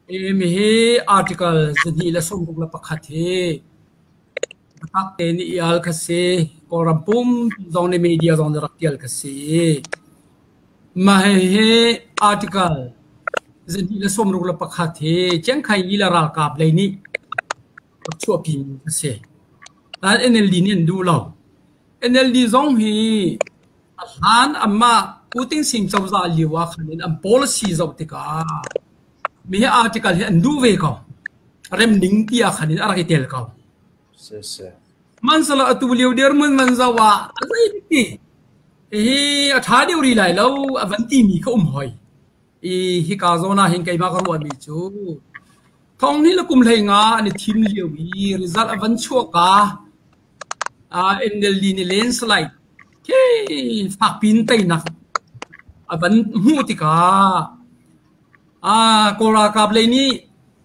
Hi article 261 hi biatak tein i al kha si. Kawlram pumpi zong nih media zong nih rak tial kha si. Mah hihi article 261 hi Chiangkhai lila ralkap lei nih rak chuahpi mi a si. Nain NLD nih an duh lo. NLD zong hi a hlan amah U Ting Sing cozah lio ah khan in an policy zoh tikah mi hi article hi an duh ve ko. Rem ding ti ah khan in a rak i tel ko. Hmanhsehlaw atu lio dirhmun man zoh ah a zeiti hihi a ṭha deuh rih lai lo a van timi kha um hoi. I hika zawn ah hin keimah ka ruahmi cu thong hnih le kum 15 an i thim lio i result a van chuah ka NLD nih landslide khi fakpi in teinak a van hmuh tikah Kawl ralkap lei nih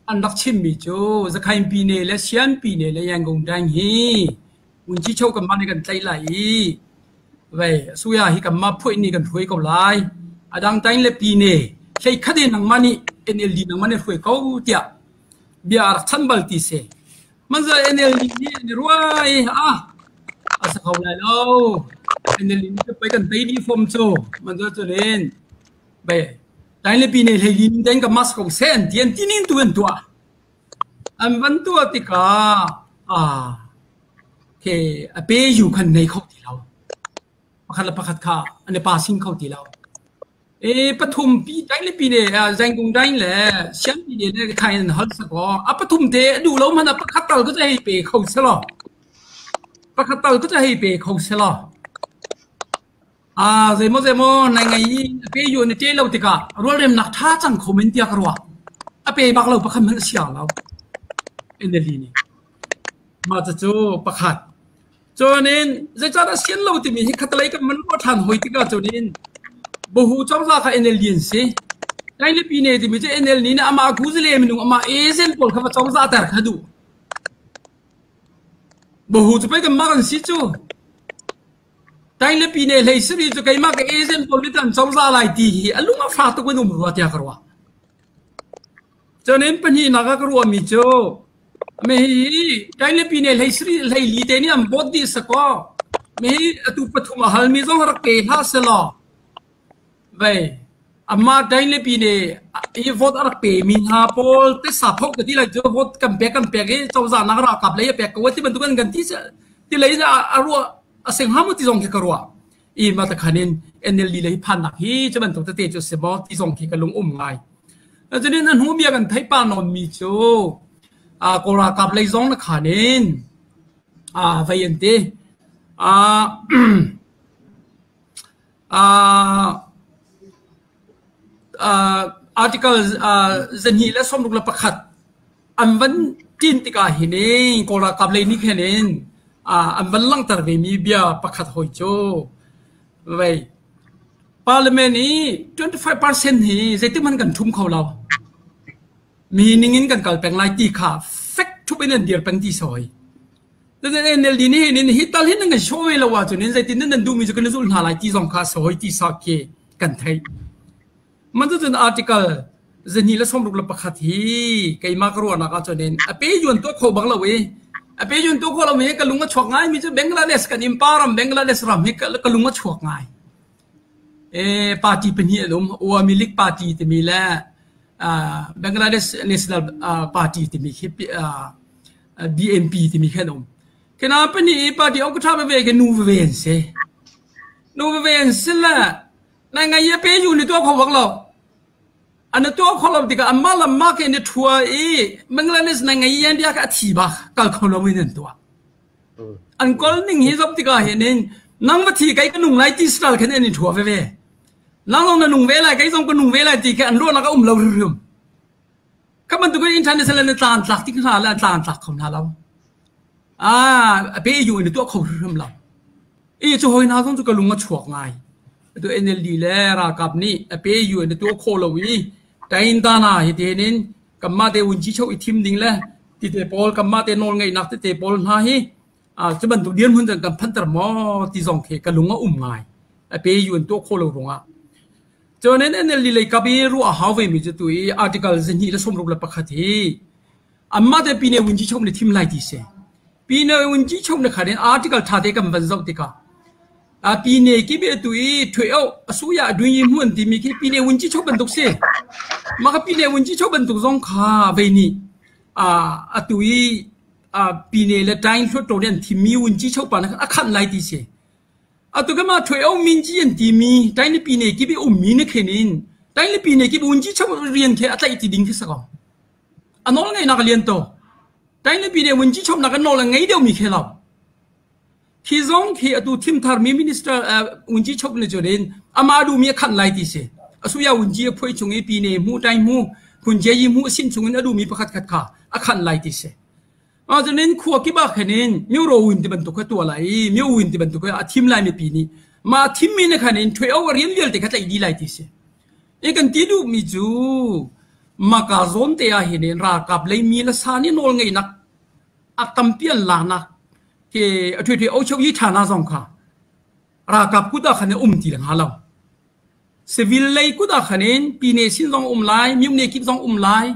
an rak chimmi cu Zakhain Pyine le Sian Pyine le Yangon Daing hi Vunci-cho kanmah nih kan tlaih lai i vei Suya hi kanmah phuah nih kan hruai ko lai. A dang Taing le Pyine hleikhat in nangmah nih NLD nangmah nih hruai ko tiah bia a rak chan bal ti si. Hmanhseh NLD nih an i ruai ah a si kho lai lo. NLD nih pei kan tei dih fom cu. Hmanhseh cunin Bei tainlepi nei hlei lim tein ka mas ko seh an ti an ti ning tu an tuah. An van tuah tikah ah ke a pe yu khan nei kho ti lo. Pakhat le pakhat kha an i passing kho ti lo. E pathum pi tainlepi ne zengkung dain le siampi ne le khain an hal sakaw a pathum te a duh lo hmanh ah pakhat tal ka hei pe kho selaw pakhat tal ka hei pe kho selaw Zeimaw zeimaw nai ngei i a pe yu na ṭe lo tikah rualremnak ṭha cang kho men tiah ka ruah. A pe bak lo pakhat hmanh a siang lo. Eneli nih. Mah cucu pakhat. Cunin zeicahdah sian lo timi hi khatalei kan man ruah ṭhan hoi tikah cunin Bahu cozah kha NLD an si. Kailipi ne timi cu NLD nih amah kuzale minung amah agent pawl kha va cozah ter kha duh. Bahu cu pei kanmah kan si cu. Tainlepi ne hlei siri cu keimah ka agent pawl nih an cozah lai ti hi a lung a fak tuk in um rua tiah ka ruah. Cunin pahnihnak ah ka ruahmi cu mi hi Tainlepi ne hlei siri hlei li te nih an vote dih sakaw mi hi atu pathum a halmi zong rak pe hlah selaw Vei, amah Tainlepi nih i vote a rak pemi hna pawl tisa phok ka ti lai cu vote kan pek kan pek i cozah nak ralkap lei a pek ko ti bantuk an kan ti ti lei a ruah a sing hnga maw ti zong khi ka ruah. I mah takhan in NLD lei phannak hi cu bantuk tete cu si maw ti zong khi ka lung um ngai. Cunin a hnu bia kan theih pa nawn mi cu Kawl ralkap lei zong na khan in vei an ti. Article 261 an van ṭin tikah hin Kawl ralkap lei nih khin in an van langhter vemi bia pakhat hawi cu vei Parliament i 25% hi zeitik hmanh kan ṭhum kho lo. Mi ning in kan kal peng lai ti kha fek ṭhup in an dir peng ti sawi. NLD nih hin hi tal hin nan kan show ve lo ahcun in zeitin nan duhmi cu kan i zulh hna lai ti zong kha sawi ti sa khi kan theih. Man cun article 261 hi keimah ka ruahnak ahcun in a pe yuan tuah kho bak lo i a pe yuan tuah kho lo mi ka lung a chuak ngai mi cu Bangladesh kan impa ram Bangladesh ram hi ka lung a chuak ngai. E party pahnih an um Awami League party timi le Bangladesh National Party timi khi BNP timi khi an um. Kena pahnih i party ok tha veve ke nu veve an si. Nu veve an si le nai ngai ye pe yu ni tuah kho bak lo. An tuah kho lo tikah amma lamma ke ni thua i Bangladesh nai ngai yan dia ka a thi ba kal kho lo in an tuah. An kol ning hi zop tikah hin in nang va thi kai ka nung lai ti sral khen an i thua veve. Nang zong na nung ve lai kai zong ka nung ve lai ti ke an ruahnak a um lo hrimhrim. Kha bantuk in international in tlan tlak tik hna le an tlan tlak kho hna lo. Ah, a pe yu in tuah kho hrimhrim lo. I cu hoi hna zong cu ka lung a chuak ngai. Atu NLD le ralkap nih a pe yu in tuah kho lo i tain dana hi te nin kanmah te wunci cheu i thim ding le ti te pawl kanmah te nawl ngeihnak tete pawl hna hi cu bantuk dirhmun cun kan phanter maw ti zong khi ka lung a um ngai. A pe yu in tuah kho lo ruangah. Cun NLD lei kap i ruah a hau vemi cu tu i article 261 hi anmah te pine wunci chom le thim lai ti si. Pine wunci chom le khat in article tha te kan van zoh tikah a pine ki be tu i thwe o asuya dui hmun timi khi pine wunci chom bantuk si. Mah ka pine wunci chom bantuk zong kha vei nih a atu i pine le tain hlut to an thimmi wunci chopa na a khan lai ti si. Atu ka ma thwe o min ji an timi tain le pine ki bi ummi na khen in tain le pine ki wunci chom rian khe a tlaih ti ding khi sa ko. A nawl ngeihnak a lian to. Tain le pine wunci chom nak a nawl a ngei deuhmi khe lo. Khi zong khi atu thim tharmi minister wunci chok ni cun in amah duhmi a khanh lai ti si. Asuya wunci a phuai chung i pine mu tain mu phun je yi mu a sin chung in a duhmi pakhat khat kha a khanh lai ti si. Cunin khua kip ah khan in myo win ti bantuk kha tuah lai i myo win ti bantuk kha a thim lai mipi nih mah thimmi na khan in ṭhui o rian vialte kha tlaih dih lai ti si. I kan ti duhmi cu maka zawn te ah hin in ralkap lei mi le sa nih nawl ngeihnak a tampi an laknak ke a ṭhui ṭhui o cheu yi ṭha na zong kha ralkap kut ah khan um ti le hnga lo. Civil lei kut ah khan in pine sin zong um lai, myone kip zong um lai.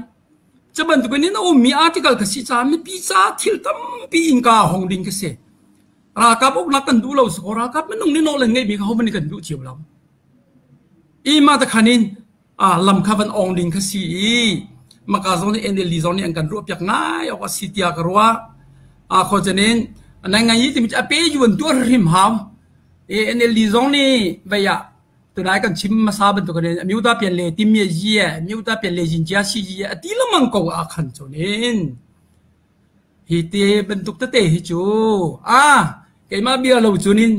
Cu bantuk in a ummi article ka si caah mipi ca thil tampi innka hong ding ka si. Ralkap uknak kan duh lo si ko ralkap minung nih nawl an ngeihmi kha hohmanh nih kan duh cio lo. I mah te khan in lam kha van ong ding kha si i maka zong nih NLD zong nih an kan ruahpiak ngai awk a si tiah ka ruah. Kho cun in nai ngai timi cu a pe ju an tuah hrim hau. NLD zong nih vei ah tunai kan chim hmasa bantuk in amyuta pian le timye yi amyuta pian le jinjia si yi a ti lengmang ko ah khan cun in hi te bantuk tete hi cu a keimah bia lo cun in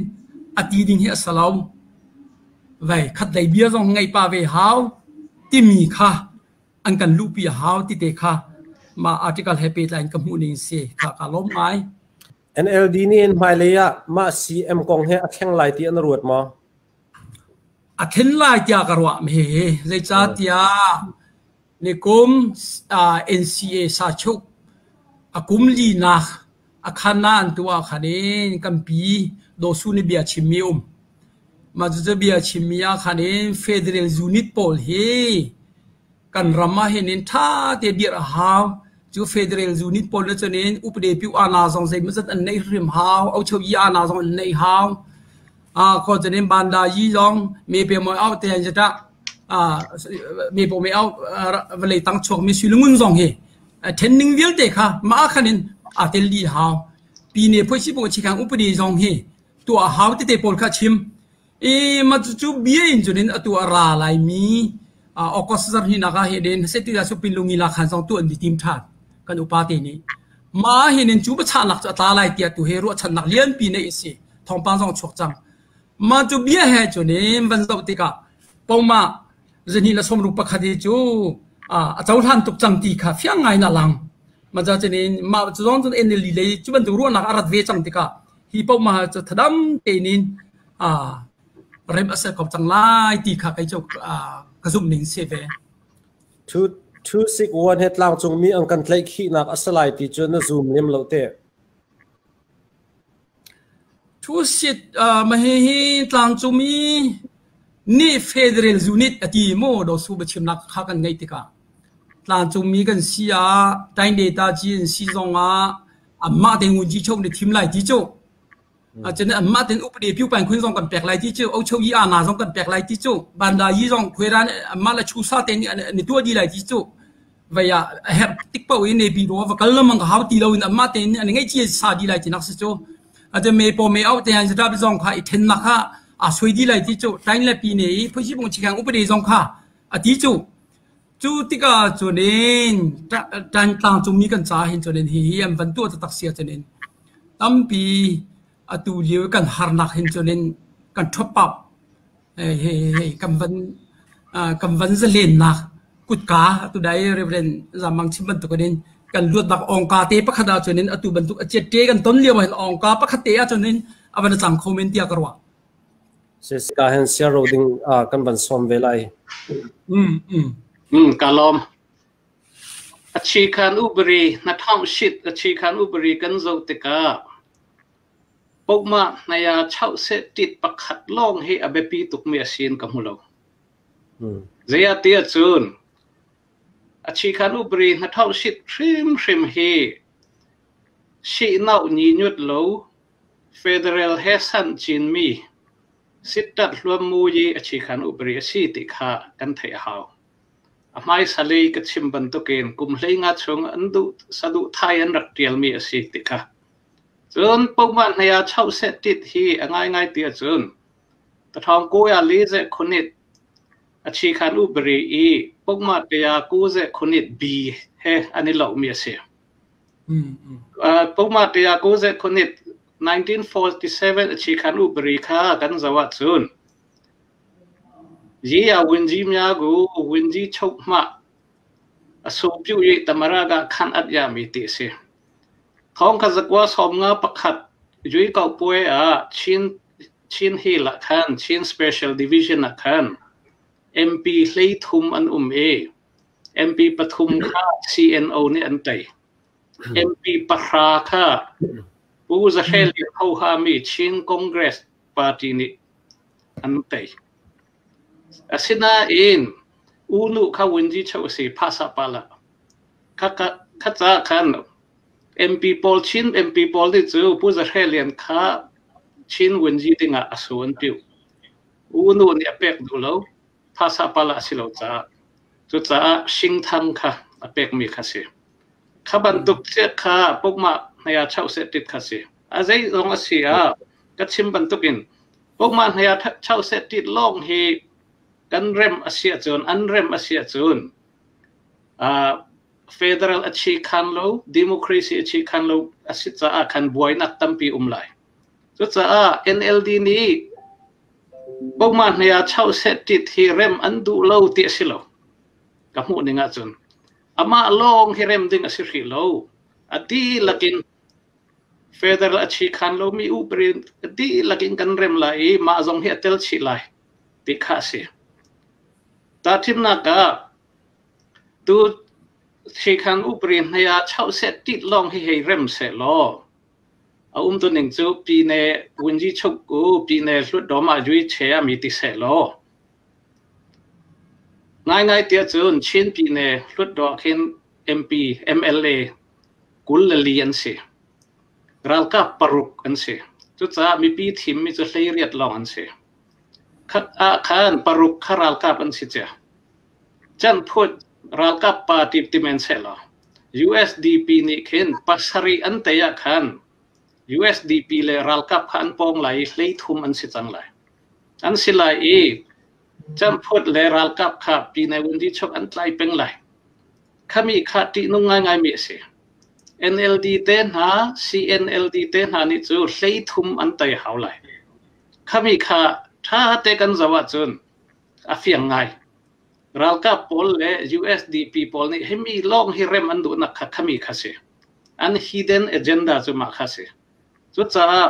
a ti ding hi a si lo. Vei khat lei bia zong ngaih pah ve hau timi kha an kan luhpi a hau ti te kha mah article he pehtlai in ka hmuh ning si kha ka lawm ngai. NLD nih in hmailei ah mah CM kong he a thleng lai ti an ruat maw? A thlen lai tiah ka ruah mi hi zeicahtiah nikum NCA sachuk a kum linak a khan ah an tuah khan in kan pi Daw Su nih bia chimmi um. Mah cucu bia chimmi ah khan in federal unit pawl hi kan ram ah hin in ṭha te dirh a hau. Cu federal unit pawl nih cun in upade piu ana zong zeimawzat an neih hrim hau, ochoyi ana zong an neih hau. Kho cun in banda yi zong me pe moi au te an zata me po me au vawlei tang chuak mi suilungun zong hi ṭhenning vialte kha mah khan in aa tel dih hau. Pine phoisi pong chikhang upadi zong hi tuah hau tete pawl kha chim. I mah cucu bia in cun in atu a ra laimi August zarhnih ah hin in setila supin lungi la khan zong tu an i tim ṭhan kan upa te nih. Mah hin in cu biachahnak cu a tla lai tiah tu hi ruahchannak lianpi neih a si. Thawngpang zong a chuak cang. Mah cu bia he cun in van zoh tikah poma zahnih le sawmruk pakhat hi cu a cohlan tuk cang ti kha fiang ngai in a lang. Mah ca cun in mah cu zong cun NLD lei cu bantuk ruahnak a rat ve cang tikah hi paoh cu thadam tein in rem a ser ko cang lai ti kha kei cu ka zumh ning si ve. 261 he tlangcungmi an kan tlaihkhihnak a si lai ti cu na zum lem lo te. Thu-sit mah hihi tlangcungmi nih federal unit a ti maw dawsu biachimnak kha kan ngeih tikah tlangcungmi kan si ah Taing-data ci an si zongah anmah tein ngunci cho nih thim lai ti cu. Cun anmah tein upadi piupain khun zong kan pek lai ti cu, ocho yi ana zong kan pek lai ti cu, banda yi zong khuairan anmah le chusa tein nih an tuah dih lai ti cu. Vei ah a herh tik paoh i nepi ro va kal lengmang ka hau ti lo in anmah tein an ngeih cia sa dih lai ti nak si cu. Ate me paw me au te han zata zong kha i thennak kha a soi dih lai ti cu tain le pi ne i phuisi bung chikang upadi zong kha a ti cu. Cu tikah cunin tan tlangcungmi kan ca hin cunin hi hi an van tuah taktak sia cunin tampi atu lio kan harnak hin cunin kan ṭhop hei kan van kan van zalennak kutka atu dai Reverend Zamang chim bantuk in kan luatnak ongka te pakhat ah cunin atu bantuk a chiat kan ton lio hin ongka pakhat te ah cunin a van cang kho men tiah ka ruah. Sisika hen siar ro ding kan van som ve lai. Ka lawm. Achikhan ubari na thong shit achikhan ubari kan zo tikah pokma naya chau se tit pakhat long hi a biapi tukmi a sin ka hmu lo. Zei ah ti ahcun အခြေခံဥပဒေ 2008 hrimhrim hi sihnoh nyinyut lo federal he sanh cinmi sittat hluammu i အခြေခံဥပဒေ a si ti kha kan theih a hau. A hmaisa lei ka chim bantukin kum 15 chung an duh saduhthai an rak ṭialmi a si ti kha. Cun pohmah hnei ah chohseh tit hi a ngaingai ti ahcun 1949 အခြေခံဥပဒေ i pohmah 192 B he an i lomi a si. Pohmah 199 1947 အခြေခံဥပဒေ kha kan zoh ahcun ရေးရာဝန်ကြီးများကိုဝန်ကြီးချုပ်မှအဆိုပြု၍သမ္မတကခန့်အပ်ရမည်ti a si. 1951 ရွေးကောက်ပွဲah Chin Chin Hill ah khan Chin Special Division ah khan MP 33 an um i MP pathum kha CNO nih an tei. MP 10 kha Pu Za Hre Lian hoha mi Chin Congress Party nih an tei. Asinain U Nu kha ဝန်ကြီးချုပ် a si ဖဆပလ kha kha ca khan MP pawl Chin MP pawl nih cu Pu Za Hre Lian kha Chin ဝန်ကြီး ding ah a su an piu. U Nu nih a pek duh lo. ဖဆပလ a si lo caah. Cucaah Singthang kha a pekmi kha si. Kha bantuk cia kha pokmah hnaya chau se tit kha si. A zei zong a si ah ka chim bantukin pokmah hnaya chau se tit lawng hi kan rem a si ahcun an rem a si ahcun federal a chi khan lo democracy a chi khan lo a si caah khan buainak tampi um lai. Cucaah NLD nih pokmah hnaya chau se tit hi rem an duh lo ti a si lo. Ka hmuh ning ahcun amah lawng hi rem ding a si hrih lo. A dihlak in federal a chi khan lomi upri a dihlak in kan rem lai i mah zong hi a tel chih lai ti kha a si. Tahthimnak ah tu အခြေခံဥပဒေ 261 lawng hi hei rem seh law a um tu ning cu ပြည်နယ် ဝန်ကြီးချုပ်ကို ပြည်နယ် လွှတ်တော်မှာရွေးချယ်ရမည်ti seh law ngaingai tiah cun Chin ပြည်နယ် လွှတ်တော်khin MP MLA 24 an si. Ralkap 6 an si. Cucaah mipi thimmi cu 18 lawng an si. Khat ah khan 6 kha ralkap an si cia. Can phut ralkap party ti men seh law USDP nih khin 7 an tei ah khan USDP le ralkap kha an pawng lai i 33 an si cang lai. An si lai i camphut le ralkap kha ပြည်နယ် ဝန်ကြီးချုပ် an tlai peng lai. Khami kha ṭihnung ngaingaimi a si. NLD te hna, CNLD te hna nih cu 33 an tei hau lai. Khami kha ṭha te kan zoh ahcun a fiang ngai. Ralkap pawl le USDP pawl nih himi lawng hi rem an duhnak kha khami kha si. An hidden agenda cu mah kha si. Cucaah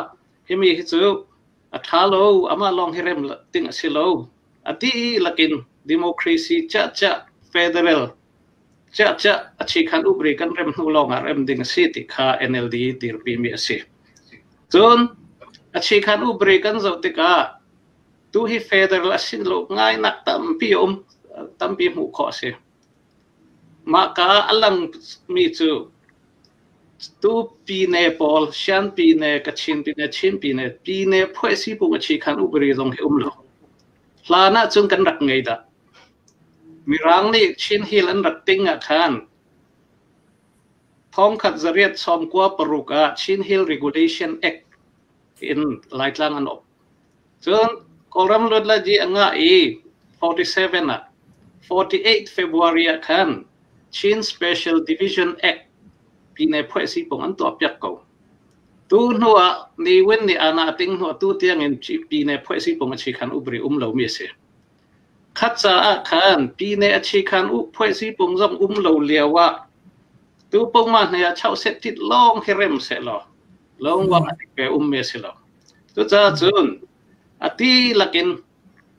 himi hi cu a ṭha lo, amah lawng hi rem ding a si lo. A dihlak in democracy ciahciah federal ciahciah အခြေခံဥပဒေ kan rem hnu lawng ah rem ding a si ti kha NLD dirpimi a si. Cun အခြေခံဥပဒေ kan zoh tikah tu hi federal a si lo ngai nak tampi a um tampi hmuh khawh a si. Mah ka a lang mi cu tu ပြည်နယ် pawl Shan ပြည်နယ် Kachin ပြည်နယ် Chin ပြည်နယ် ပြည်နယ် ဖွဲ့စည်းပုံ အခြေခံဥပဒေ zong hi um lo. Hlan ah cun kan rak ngei dah. Mirang nih Chin Hill an rak ting ah khan 1996 ah Chin Hill Regulation Act in Laitlang an op. Cun Kawlram လွတ်လပ်ရေး a ngah i 47 ah 48 February ah khan Chin Special Division Act ပြည်နယ် ဖွဲ့စည်းပုံ an tuah piak ko. Tu hnu ah Ne Win nih ana ting hnu tu tiang in ပြည်နယ် ဖွဲ့စည်းပုံ အခြေခံဥပဒေ um lomi a si. Khat caah khan ပြည်နယ် အခြေခံ ဖွဲ့စည်းပုံ zong um lo lio ah tu pongma hnei 61 lawng hi rem seh law lawng wang a pe um me si lo. Cucaah cun a dihlak in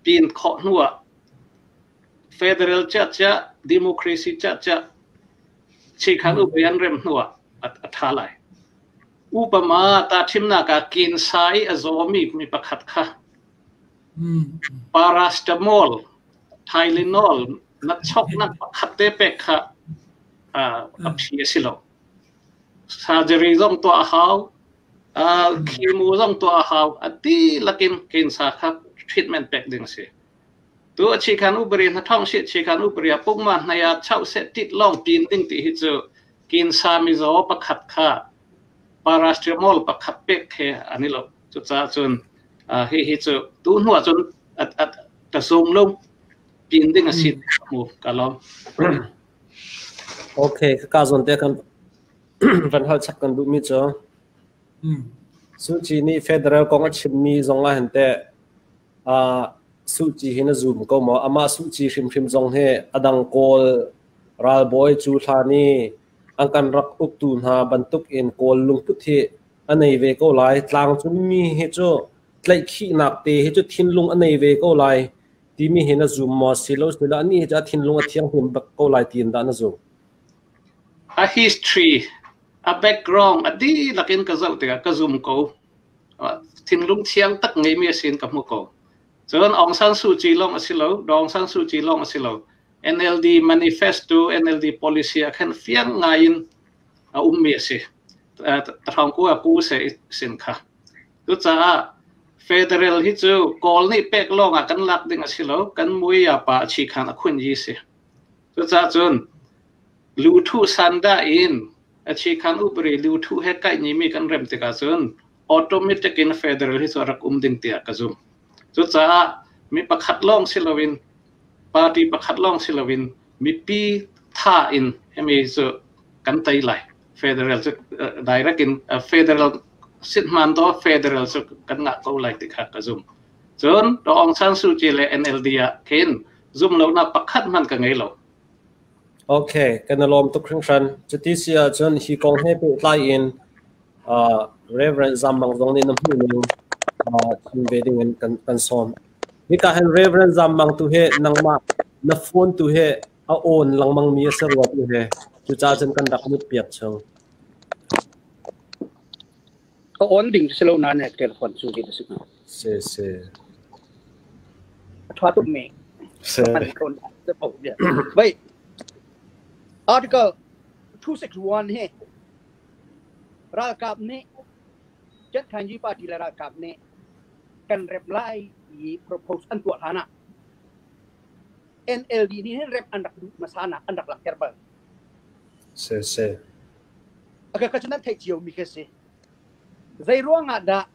pin khawh hnu ah federal ciahciah democracy ciahciah အခြေခံဥပဒေ an rem hnu ah a ṭha lai. Upama ta thimnak ah kinsa i a zawmi mi pakhat kha paracetamol Tylenol na choknak pakhat te pek kha a phi a si lo. Surgery zong tuah a hau, chemo zong tuah a hau. A dihlak in cancer kha treatment pek ding a si. Tu a chikhan ubari na thong si chikhan ubari a pungma hnaya chau se tit long pin ding ti hi cu kinsa mizaw pakhat kha paracetamol pakhat pek he ani lo. Cucaah cun hi hi cu tu hnu ah cun ka zum lo pin ding a si mu ka lawm. Okay, ka zawn te kan van hal chap kan duhmi cu Suh Kyi nih federal kong a chimmi zong ah hin teh Suh Kyi hi na zum ko maw? Amah Suh Kyi hrimhrim zong hi a dang Kawl ralbawi cu hlan i an kan rak uktu hna bantuk in Kawl lungput hi a nei ve ko lai. Tlangcungmi hi cu tlaihkhihnak te hi cu thinlung a nei ve ko lai timi hi na zum maw? Silo silo anih hi cu a thinlung a thianghlim bak ko lai tiin dah na zum? A history, a background a dihlak in ka zoh tikah ka zum ko. Thinlung thiang tak ngeimi a si in ka hmu ko. Cun Aung San Suu Kyi lawng a si lo, Daw Aung San Suu Kyi lawng a si lo. NLD manifesto, NLD policy ah khan fiang ngai in a ummi a si. Tahrang ku a pu se sin kha. Cucaah federal hi cu Kawl nih pek lawng ah kan lak ding a si lo, kan mui a pa a chi khan a khun yi si. Cucaah cun luthu sandah in a chi khan upari luthu he kai ni mi kan rem tikah cun automatic in federal hi cu a rak um ding tiah ka zumh. Cucaah mi pakhat lawng si loin party pakhat lawng si loin mipi tha in hemi cu kan tei lai. Federal cu direct in federal sithman do federal cu kan ngah ko lai ti kha ka zumh. Cun Daw Aung San Suu Kyi le NLD ah khin zum lonak pakhat hmanh ka ngei lo. Okay, kan i lawm tuk hringhran. Cuti si ahcun hi kong he pehtlai in Reverend Zam Mang zong nih na hmuh ning chim ve ding in kan kan sawm. Hika hin Reverend Zam Mang tu hi nangmah na phone tu hi a on lengmang mi a si rua tu hi cucaah cun kan rak mut piak chung. Ka on ding si lo na ne telephone cu ti si. Si si. A tha tuk mi. Si. Wait. Article 261 hi ralkap nih Chan Party le ralkap nih kan rep lai i propose an tuah hlan ah NLD nih hin rep an rak duh hmasa nak an rak langhter bal. Si si. Aka ka cu nan theih cio mi khi si. Zei ruang ah dah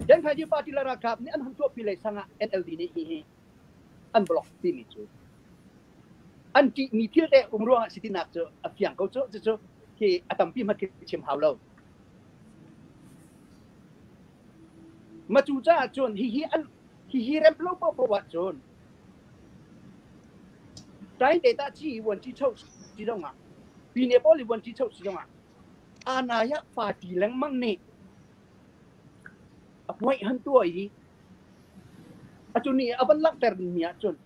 Jan Khaji Party le ralkap nih an hun tuahpi lei sang ah NLD nih hi hi an block timi cu an ṭihmi thil te um ruangah si tinak cu a fiang ko cu cucu hi a tampi hmanh khi chim hau lo. Ma cu caah cun hihi an hihi rem lo paohpaoh ahcun tain te ta ci vuan ci cho si zongah pine pawl i vuan ci cho si zongah anaya party lengmang nih a puai han tua i Atu ni a van langhter dingmi ahcun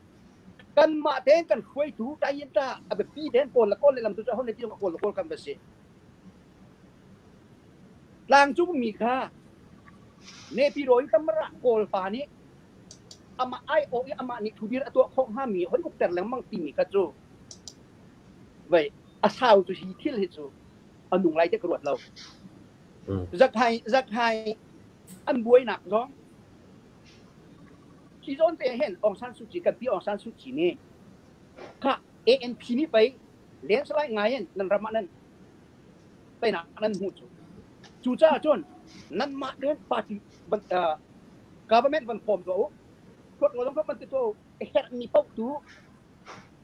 kanmah tein kan hruaitu tayinta a biapi tein kawl le kawl lehlam tu cu aho nih ti kawl le kawl kan va si. Tlangcung mi kha Nepiro in tamara kawl pa nih amah aiawh i amah nih thudir a tuah khawh hngami hoi ukter lengmang timi kha cu vei a sau cu hi thil hi cu a nung lai te ka ruat lo. Zakhai zakhai an buainak zong Hi zawn te hin Aung San Suu Kyi kan pi Aung San Suu Kyi nih kha ANP nih pei landslide ngai in nan ram ah nan teinak nan hmuh cu. Cucaah cun nanmah tein party government van form tuah u. Thuat ngo zong van ti tuah u. A herhmi paoh tu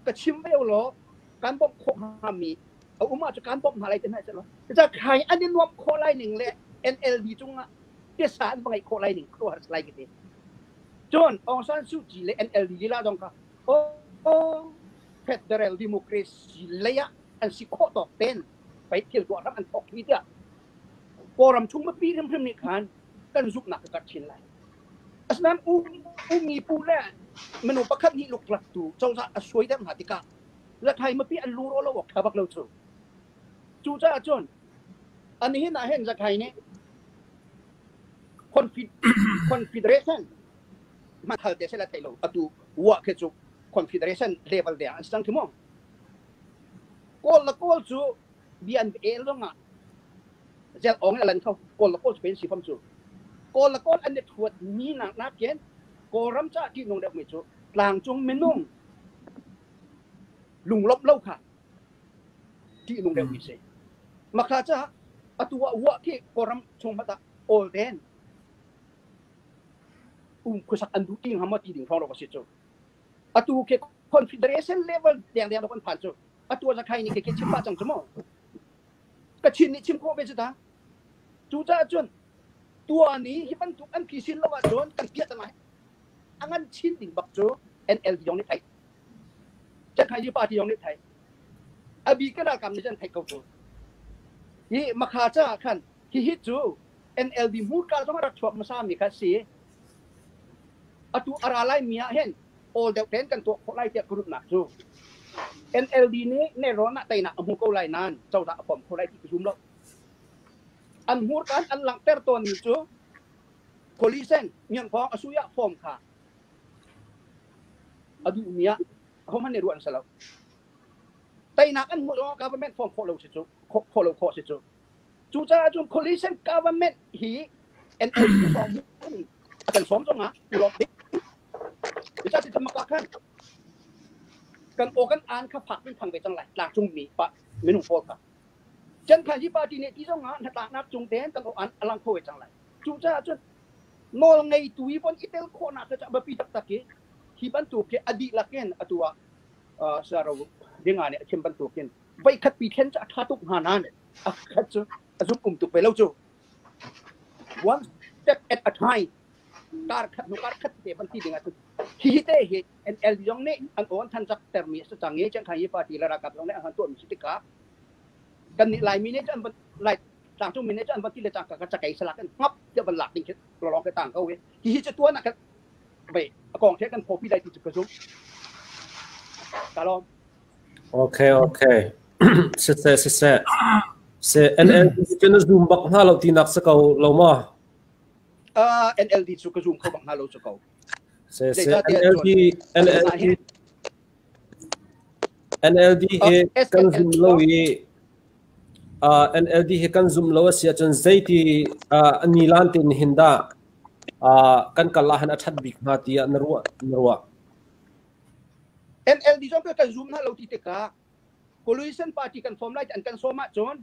ka chim ve u law kan bawmh khawh hngami a um ahcun kan bawmh hna lai ti hna seh law. Cucaah khai an i nuamh khawh lai ning le NLD cungah pesa an va ngeih khawh lai ning khuaruahhar si lai ka ti. Cun Aung San Suu Kyi le NLD lila zong kha oh federal democracy lei ah an si khawh tawk ten pei thil tuah ram an thawk hi tiah Kawlram chung mipi hrimhrim nih khan kan zumhnak ka karh chin lai. Asinain umi pu le minung pakhat nih luklak tu cozah a suai deuh hna tikah Zathai mipi an lungrawh lo awk ṭha bak lo cu. Cucaah cun anihin ah hin Zathai nih Confederation. Man hal te sela thei lo. Atu wa khe chu confederation level de an sang thimo. Kawl la kawl chu bian el longa zel ong lan kho kawl la kawl chu pen si fam chu. Kawl la kawl an ne thuat mi nak nak ken Kawlram ca ti nung deuh mi cu tlangcung minung lunglawmh lo kha ṭih nung deuh mi si. Makha ca atu ah wa khi Kawlram chung hmanh ah awl ten um khuasak an duh ti hnga maw ti ding hrawng rok a si cu. Atu khi confederation level deng deng kan phan cu. Atu zakhai ni khi chim pah cang cu mu. Ka chin nih chim khawh ve cu ta. Cucaah cun tuan i hi bantuk an phisin lo ahcun kan piah cang lai. A ngan chin ding bak cu NLD zong nih theih. Cangkhaini party zong nih theih. A bi ka ralkap nih cun theih ko cu. Hi makha caah khan hihi cu NLD hmurka zong a rak chuak hmasa mi kha si. Atu a ra lai mi ah hin awl deuh tein kan tuah khawh lai tiah ka ruahnak cu. NLD nih nelrawn ah teinak a hmu ko lai nain cozah a form kho lai ti ka zum lo. An hmurka in an langhter tawnmi cu coalition ngiangpawng a sui ah form kha a duhmi ah ahohmanh nih ruah an si lo. Teinak an hmuh zongah government form khawh lo si cu khawh lo khawh si cu. Cucaah cun coalition government hi NLD form a kan sawm zongah ulawm ding. Cucaah cun maka khan kan aw kan aan kha fak in thang ve cang lai tlangcung mi pa minung pawl kha. Chan hi party nih ti zong ah hnatlaknak cung tein kan aw-an a lang kho ve cang lai. Cucaah cun nawl ngeitu i von i tel khawhnak cu a biapi taktak i hi bantuk hi a dihlak in atu ah Saro dinga nih a chim bantukin voikhat pi thlen cu a ṭha tuk hnga nain a khat cu a zum um tuk ve lo cu. One step at a time kar khat hnu kar khat te van ti ding ahcun hihi te hi NLD zong nih an awn than cak termi a si cang i Chiangkhai party le ralkap zong nih an han tuahmi si tikah kan nih Laimi nih cun Lai tlangcung mi nih cun van ti le cangka ka cakei salak in ngap tiah van lak ding khi lawng ke tang ko i hihi cu tuan ah kan vei a kong the kan phawpi lai ti cu ka zum ka lawm. Okay, okay. Siseh, siseh. Se NLD cu na zoom bak hna lo tinak si ko lo ma? NLD cu ka zoom kho bak hna lo cu ko. Se se NLD NLD NLD hi kan zum lo i NLD hi kan zum lo a si ahcun zeiti ni lan tin hin dah kan kal ah hin a ṭhat bik hnga tiah na ruah na ruah? NLD zong kan zum hna lo ti tikah coalition party kan form lai an kan sawm ahcun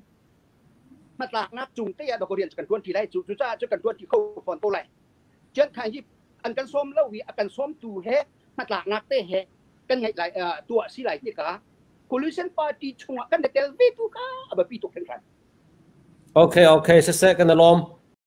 hnatlaknak cung te ah dawkaw rian cu kan ṭuan ṭi lai cu. Cucaah cu kan ṭuan ṭi kho fawn ko lai. Cun khan hi an kan sawm lo i a kan sawmtu he hnatlaknak te he kan ngeih lai tuah si lai tikah coalition party chungah kan i tel ve tu kha a biapi tuk hringhran. Okay, okay, siseh kan i lawm.